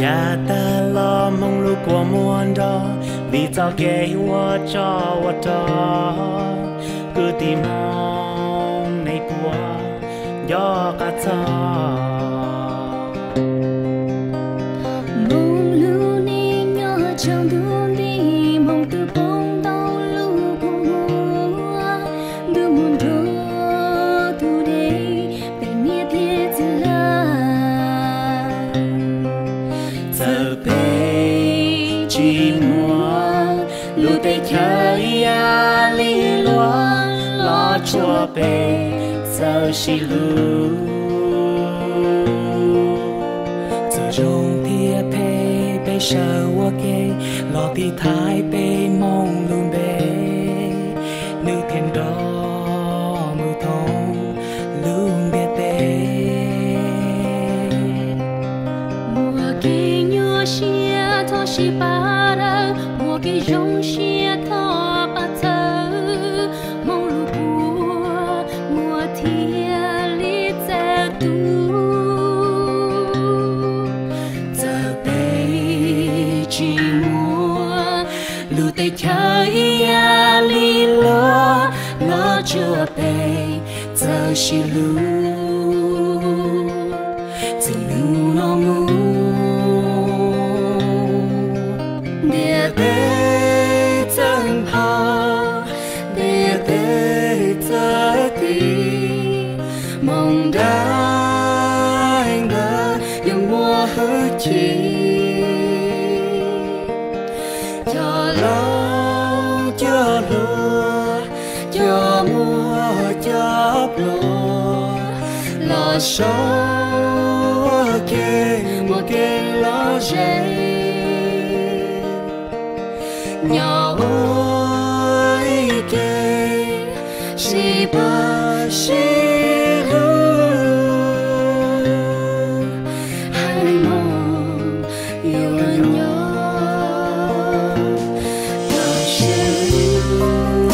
Yav tag los Hmoob lub kua muag nrog, vim txoj kev ua tsov ua rog, kwv tij Hmoob nej puas nco qab txog. Hmoob lub neej nyob tsaus ntuj nti, Hmoob twb poob ntau lub kua muag, ntuj muag nrog tus dej, peb niam thiab txiv lawm. Txawm peb tsis muaj lub teb chaws ib yam li luag, los tsuas peb txawj sib hlub. Txawm zoo thiab phem peb sawv ua ke, los tiv thaiv peb Hmoob lub npe, nws thiaj nrog mus thoob lub ntiaj teb. Muaj kev nyuaj siab thov sib pab daws, muaj kev zoo siab thov pab txhawb, Hmoob lub kua muag thiaj li txawv tus. Txawm peb tsis muaj lub teb chaws ib yam li luag, los tsuas peb txawj sib hlub. Txij hnub no mus, ntiaj teb txawj npau, ntiaj teb txawj tiv, Hmoob Daiv ntawd yuav muaj hwj chim. Cov laus cov hluas, cov muaj cov pluag, los sau kev muaj kev lom zem, nyob ua ib ke sib pab sib hlub, haiv neeg Hmoob yuav nyob tau siab lug.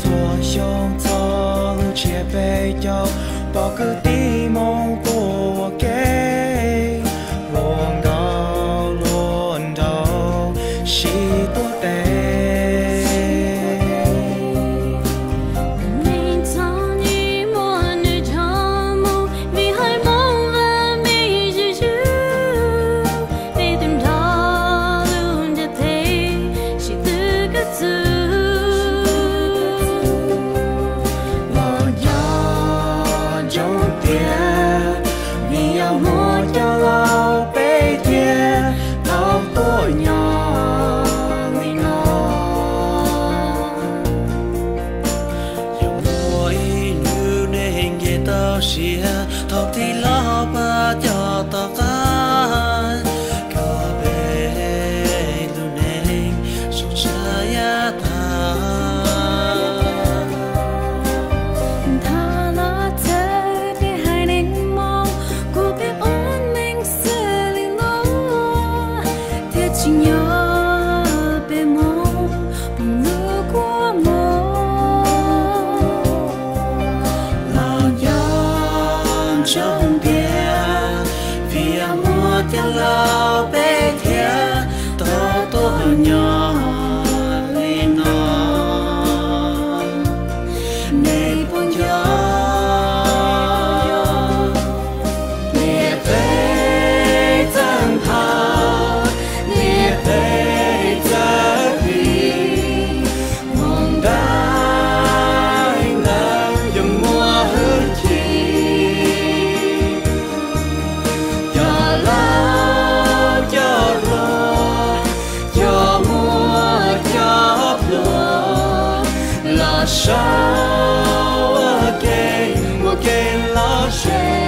Txhua xyoo txhua lub tsiab peb caug, pom kwv tij Hmoob tuaj ua ke, hluas nkauj hluas nraug sib tuav tes. Neeg txom nyem muaj nws zog mus, vim haiv Hmoob vaj me zwm zwm, peb twb nrog lub ntiaj teb sib tw kawg txug. Los nco ntsoov tias, vim yog muaj cov laus peb thiaj tau tuaj nyob li no. Yog muaj ib hnub nej nce tau siab, thov tig los pab coj tom qab, kom peb lub neej zoo tshaj yav tag. Thov los txhawb peb haiv neeg Hmoob, kuas peb ua neej xws li no, thiaj tsim nyog peb Hmoob pom lub kua muag. Los nco ntsoov tias, vim yog muaj cov laus peb thiaj tau tuaj nyob li no. Nej puas nco, ntiaj teb txawj npau, ntiaj teb txawj tiv, Hmoob Daiv ntawd yuav muaj hwj chim. Cov laus cov hluas, cov muaj cov pluag, los sau tsev.